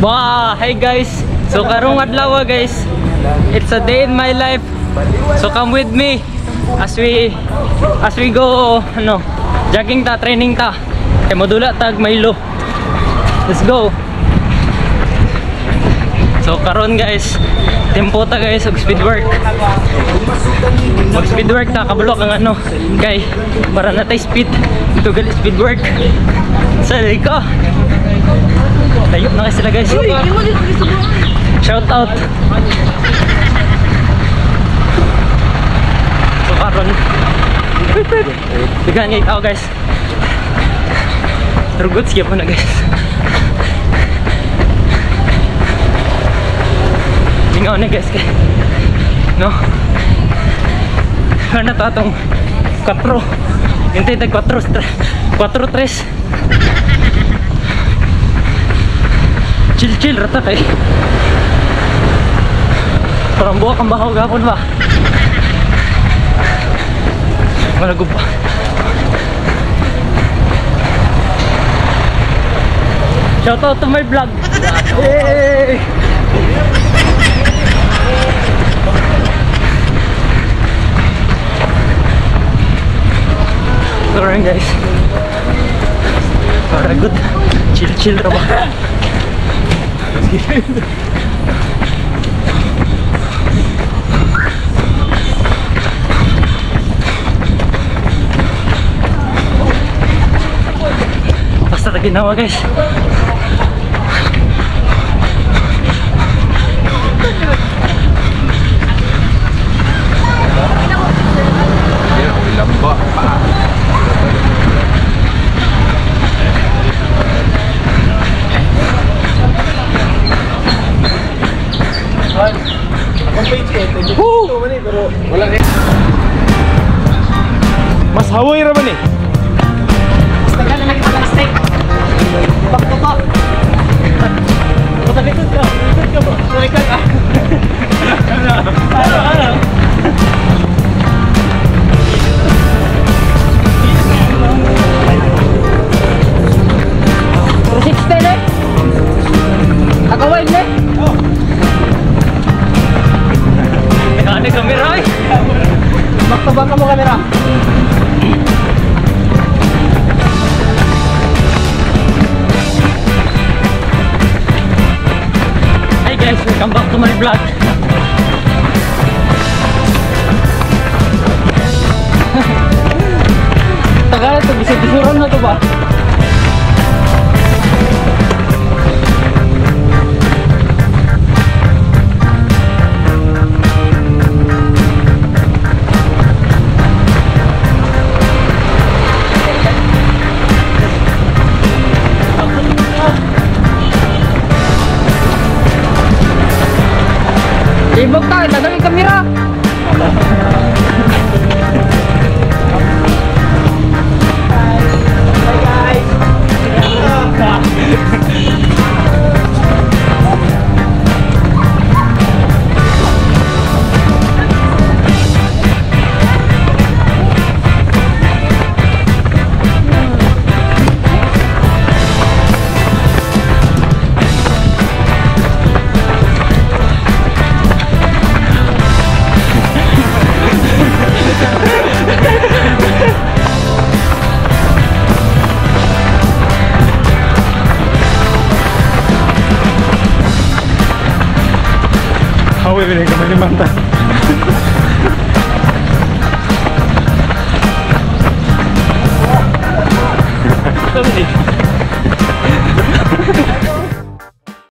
Wow, hey guys. So karong adlaw, guys. It's a day in my life. So come with me as we go ano, jogging ta, training ta. Kay modula tag Milo. Let's go. So karon guys, tempo ta guys og speed work. Mag speed work ta, kabalo kang ano kay para na tay speed. Ito gali speed work. Sa ka. Layo na kasi sila, guys. Shout out. So karon bigyan niya tao, guys. Pero good siya po na, guys. Lingaw na, guys, kay. No? Ano to atong 4. Hintay tag 4 4 3. Chill chill rata kay. Parang buwak ang bahaw gapon ba? Malagub pa. Shout out to my vlog. Hey! Sorry guys. Para good. Chill chill ra ba? Basta ta ginawa, guys. Lamba. Akong page eh, 22 man eh, pero Wala eh. Mas hawoy ra man eh. Tagal na kita steak. Back to back. Patalikod ka. Talikod ka ba? Talikod ka. Ano, ano? 60 eh. Tagawin eh. Ano kamera eh? Back to back mo kamera. Hi guys, welcome back to my vlog. Tagal to, bisod-bisuran na to ba? Libog tayo, dadalhin kamera. Hi guys. Hawoy ba kamay ni Manta. Sabi.